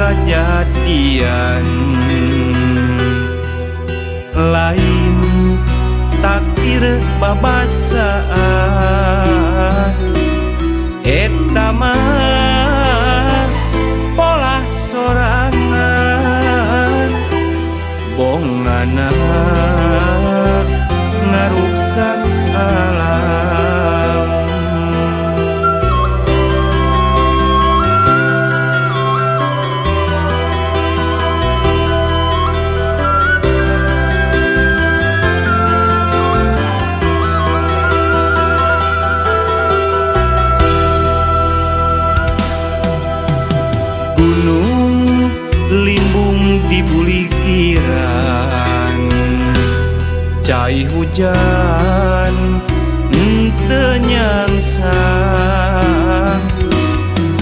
kajadian lain takdir babasaan eta mah pola sorangan bongana ngaruksak alam. Gunung limbung dibulikiran cai hujan teu nyangsang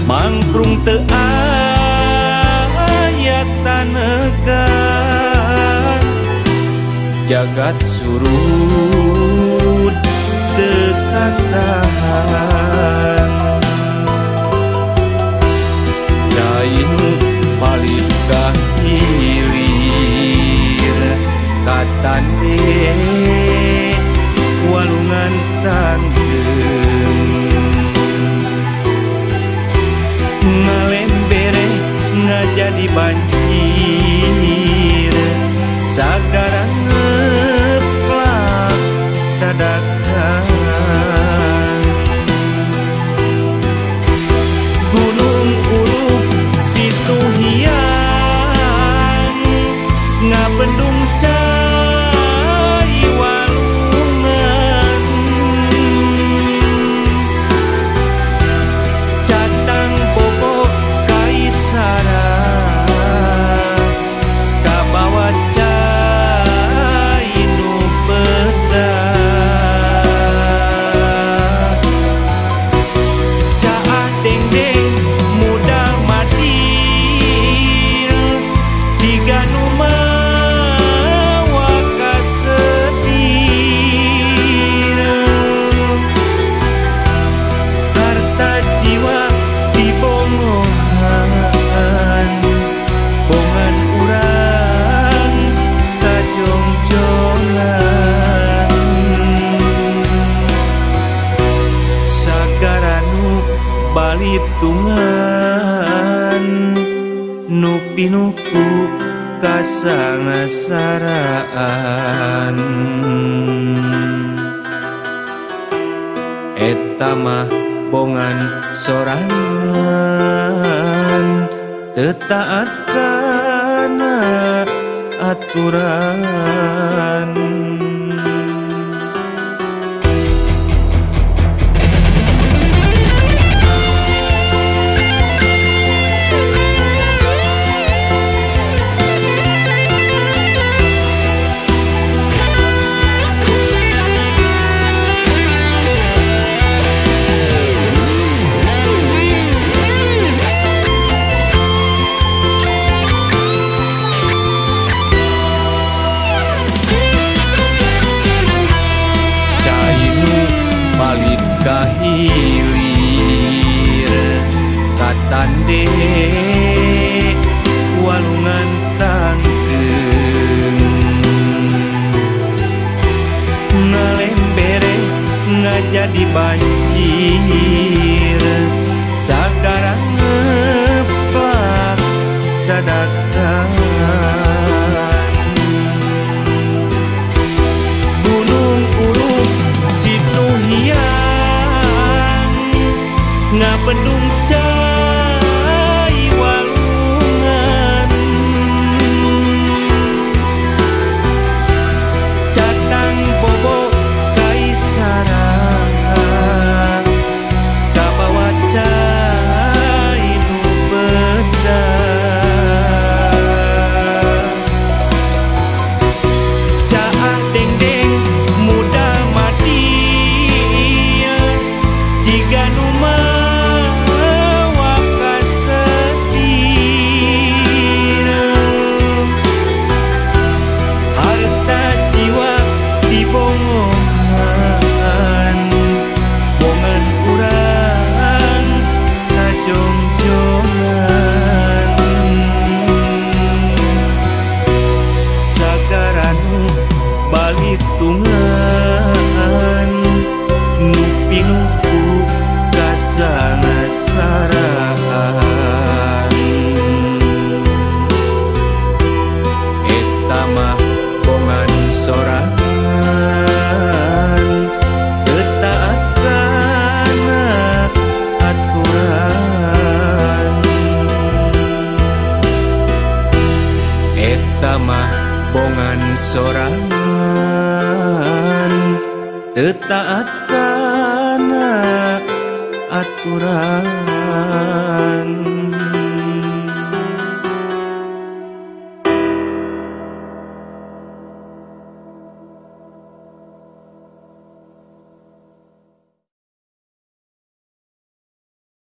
mangprung teu aya tanegan jagat surut teu katahan cai nu palid ka hilir katande walungan tanggeung ngalembere ngajadi banjir sagara ngeplak dadakan. Gunung Urug Situ Hiang ngabendung cai walungan catang bobo kaisara kabawa cai nu bedah caah dengdeng muda madil jiga nu mawa kasedil harta jiwa dibongohan bongan urang kajongjongan sagara nu balitungan nu pinuku kasangasaraan eta mah bongan sorangan teu taat kana aturan. Palid ka hilir katande walungan tangkeung ngalembere ngajadi banjir sagara ngeplak dadakan. Gunung Urug Situ Hiang ngabendung cai walungan catang bobo kaisara kabawa cai nu bedah Teu taat kana aturan.